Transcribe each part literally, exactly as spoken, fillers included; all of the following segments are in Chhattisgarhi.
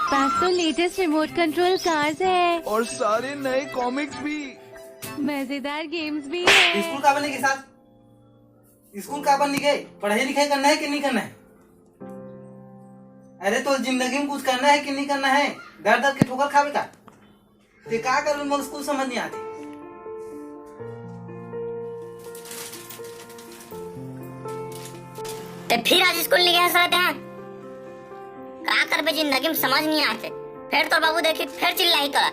पास तो लेटेस्ट रिमोट कंट्रोल कार्स है और सारे नए कॉमिक्स भी। मजेदार गेम्स भी है। स्कूल काबर नहीं गे साथ? स्कूल काबर नहीं गे? पढ़ाई लिखाई करना है कि नहीं करना है? अरे, तो जिंदगी में कुछ करना है कि नहीं करना है? दर दर के ठोकर खाबे का? ते का करूं, मोर स्कूल समझ नहीं आते। ते फिर आज स्कूल नहीं गया साथ हैं? का करबे, जिंदगी में समझ नहीं आते। फिर तोर बाबू देखी, फिर चिल्लाही तोला।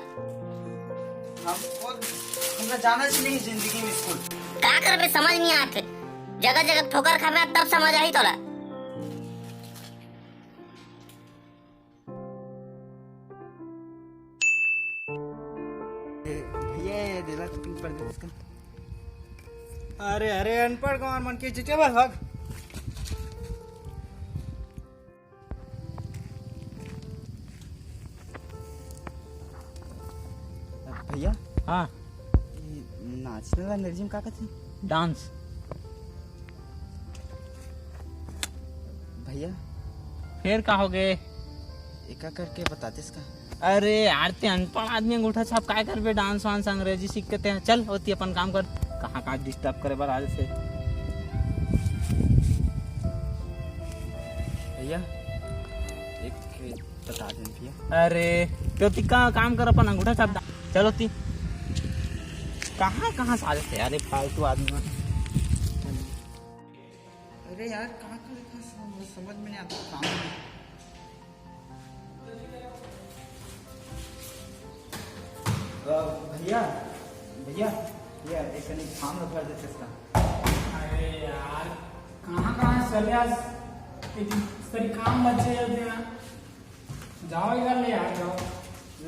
हमको, हमरा जाना चाहिए जिंदगी में स्कूल। का करबे, समझ नहीं आते। जगह जगह ठोकर खाबे, तब समझ आही तोला। ए, भैया, ये दे ला तो पिंक पड़ गया इसका। अरे, अरे, अनपढ़ गंवार मन के जिते बर हक। भैया। हाँ। ये नाचने वाला अंग्रेजी में का कहते हैं? डांस। भैया। फिर का हो गए? एका करके बतातेस का? अरे यार, ते अनपढ़ आदमी, अंगूठा छाप काय करबे? डांस वांस अंग्रेजी सीख के ते चल, ओती अपन काम कर। कहाँ का डिस्टर्ब करे बर आज से। भैया, एक बता दें भैया। अरे, तो ती का काम कर, अपन अंगूठा छाप दा। चलो ती। कहाँ, कहाँ से आ जाते यार, ये फालतू आदमी। अरे यार, कहाँ, कहाँ, कहाँ समझ, समझ में नहीं आता काम। अ, भैया, भैया, भैया, एक कनी फॉर्म भर देते इसका। अरे यार, कहाँ, कहाँ से चले आज? इतनी सारी काम बचे होते हैं। जाओ इधर ले यार, जाओ।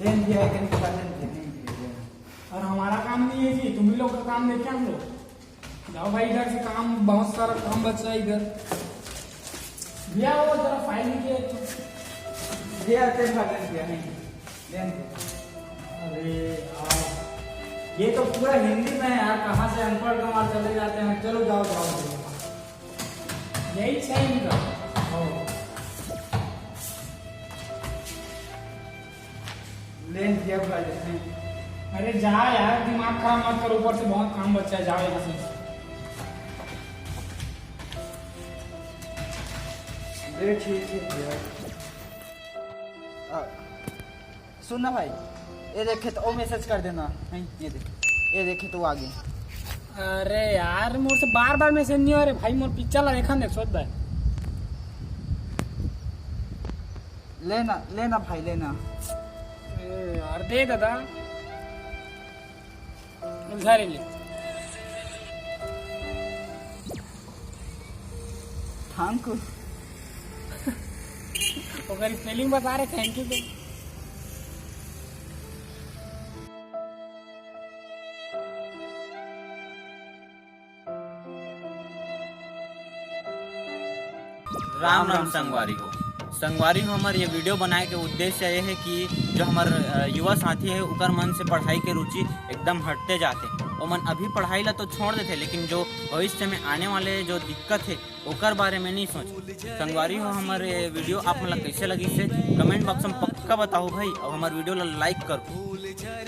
लेन दिया है, कहीं खा लेन दिया, नहीं दिया। और हमारा काम नहीं है जी, तुम ही लोग का काम देखे हम लोग। जाओ भाई, इधर से काम, बहुत सारा काम बच रहा है इधर। भैया, वो जरा फाइल लिखिए तो। ये आते हैं, खा लेन दिया, नहीं, लेन दिया। अरे यार, ये तो पूरा हिंदी में है यार, कहाँ से अनपढ़ गंवार चले जाते हैं। चलो, जाओ, जाओ, जाओ। यही चाहिए इनका। ओ। लेन दिया भाई, लेन। अरे जा यार, दिमाग खराब मत करो, ऊपर से बहुत काम बचा है, जाओ यहाँ से। अरे ठीक है भैया। आ, सुन ना भाई, ये देखे तो वो मैसेज कर देना। नहीं, ये देख, ये देखे तो वो आ गए। अरे यार, मोर से बार बार मैसेज नहीं हो रहे भाई, मोर पिक्चर ला देखा देख, सोच भाई। लेना, लेना भाई, लेना। ए, यार, दे दादा। उधारी ले। Thank you। ओकर स्पेलिंग बता रहे, थैंक यू के। राम राम संगवारी हो। संगवारी हो, हमर ये वीडियो बनाए के उद्देश्य ये है कि जो हमर, अ, युवा साथी है, ओकर मन से पढ़ाई के रुचि एकदम हटते जाते। ओमन अभी पढ़ाई ला तो छोड़ देते, लेकिन जो भविष्य में आने वाले जो दिक्कत है, ओकर बारे में नहीं सोच। संगवारी हो, हमर ये वीडियो आप मन ला कैसे लगिस हे, कमेंट बॉक्स में पक्का बताओ भाई, और हमर वीडियो ला लाइक करो।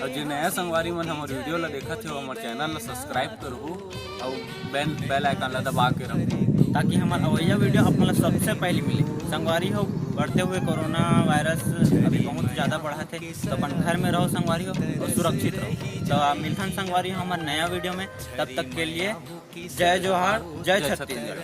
और जो नया संगवारी मन हमर वीडियो ला देखत हो, हमर चैनल ला सब्सक्राइब करहू और बेल, बेल आइकन ला दबा के रखो, ताकि हमर अवैया वीडियो आप मन ला सबसे पहले मिले। संगवारी हो, बढ़ते हुए कोरोना वायरस अभी बहुत ज़्यादा बढ़त है, तो अपन घर में रहो संगवारी हो और सुरक्षित रहो। तो आप मिलथन संगवारी हो हमर नया वीडियो में, तब तक के लिए जय जोहार, जय छत्तीसगढ़।